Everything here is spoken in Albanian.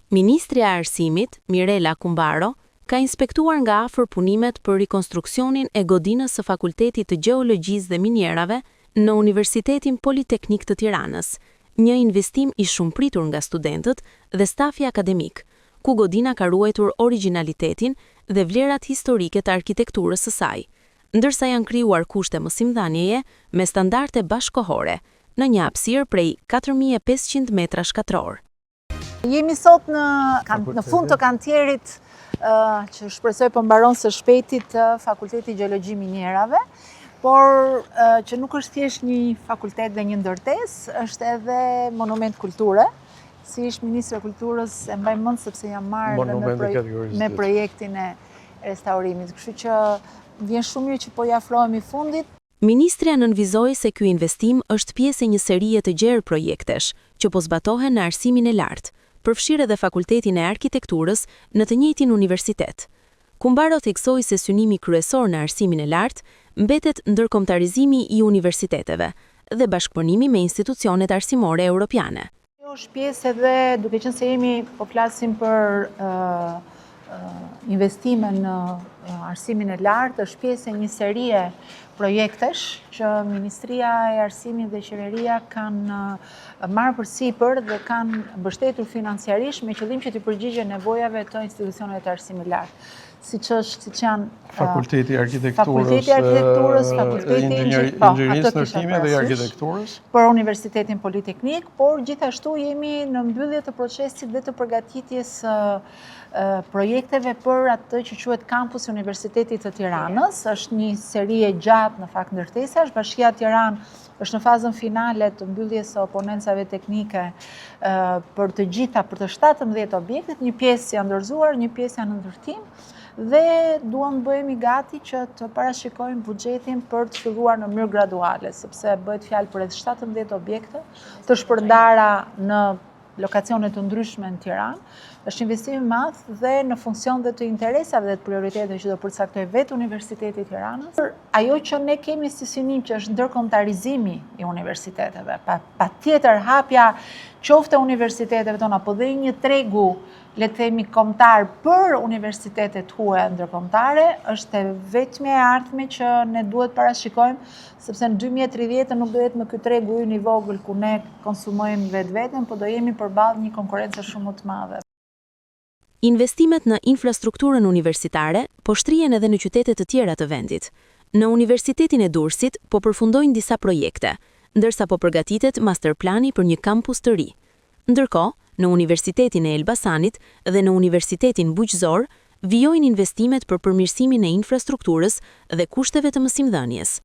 Ministrja e Arsimit, Mirela Kumbaro, ka inspektuar nga afër punimet për rikonstruksionin e godinës së Fakultetit të Gjeologjisë dhe Minierave në Universitetin Politeknik të Tiranës, një investim i shumëpritur nga studentët dhe stafi akademik, ku godina ka ruajtur origjinalitetin dhe vlerat historike të arkitekturës së saj, ndërsa janë krijuar kushte mësimdhënieje me standarde bashkëkohore, në një hapësirë prej 4500 metrash katrorë. Jemi sot në, në fund të kantierit që shpresoj po mbaron së shpejti të Fakultetit Gjeologji Minierave, por që nuk është thjesht një fakultet dhe një ndërtesë, është edhe monument kulture. Si ish ministre e kulturës e mbaj mend sepse jam marrë dhe me, proj me projektin e restaurimit. Kështu që vjen shumë mirë që po i afrohemi fundit. Ministrja nënvizoi se ky investim është pjesë e një serie të gjerë projektesh që po zbatohen në arsimin e lartë, përfshirë edhe Fakultetin e Arkitekturës në të njëjtin universitet. Kumbaro theksoi se synimi kryesor në arsimin e lartë mbetet ndërkombëtarizimi i universiteteve dhe bashkëpunimi me institucionet arsimore europiane. Kjo është pjesë edhe duke qenë se jemi po flasim për investime në arsimin e lartë, është pjesë e një serie projektesh që Ministria e Arsimit dhe Qeveria kanë marrë përsipër dhe kanë mbështetur financiarisht me qëllim që t'i përgjigjen nevojave të institucioneve të arsimit lartë. Siç është, siç janë Fakulteti i Arkitekturës, Fakulteti i Arkitekturës, Fakulteti i po, Inxhinierisë Ndërtimit dhe i Arkitekturës për Universitetin Politeknik, por gjithashtu jemi në mbyllje të procesit dhe të përgatitjes së projekteve për atë që quhet Kampus i Universitetit të Tiranës. Është një seri e gjatë në fakt ndërtesash. Bashkia Tiranë është në fazën finale të mbylljes së oponencave teknike për të gjitha, për të 17 objektet, një pjesë janë dorëzuar, një pjesë janë në ndërtim dhe duam të bëhemi gati që të parashikojmë buxhetin për të filluar në mënyrë graduale, sepse bëhet fjalë për rreth 17 objekte të shpërndara në lokacione të ndryshme në Tiranë. Është investim i madh dhe në funksion dhe të interesave dhe të prioriteteve që do përcaktojë vetë Universiteti i Tiranës. Ajo që ne kemi si synim që është ndërkombëtarizimi i universiteteve, pa patjetër hapja qoftë e universiteteve tona, po dhe një tregu le të themi kombëtar për universitetet huaja ndërkombëtare, është e vetmja e ardhme që ne duhet parashikojmë, sepse në 2030 nuk do jetë më ky tregu ynë i vogël ku ne konsumojmë vetveten, po do jemi përballë një konkurrence shumë më të madhe. Investimet në infrastrukturën universitare po shtrihen edhe në qytete të tjera të vendit. Në Universitetin e Durrësit po përfundojnë disa projekte, ndërsa po përgatitet masterplani për një kampus të ri. Ndërkohë, në Universitetin e Elbasanit dhe në Universitetin Bujqësor vijojnë investimet për përmirësimin e infrastrukturës dhe kushteve të mësimdhënies.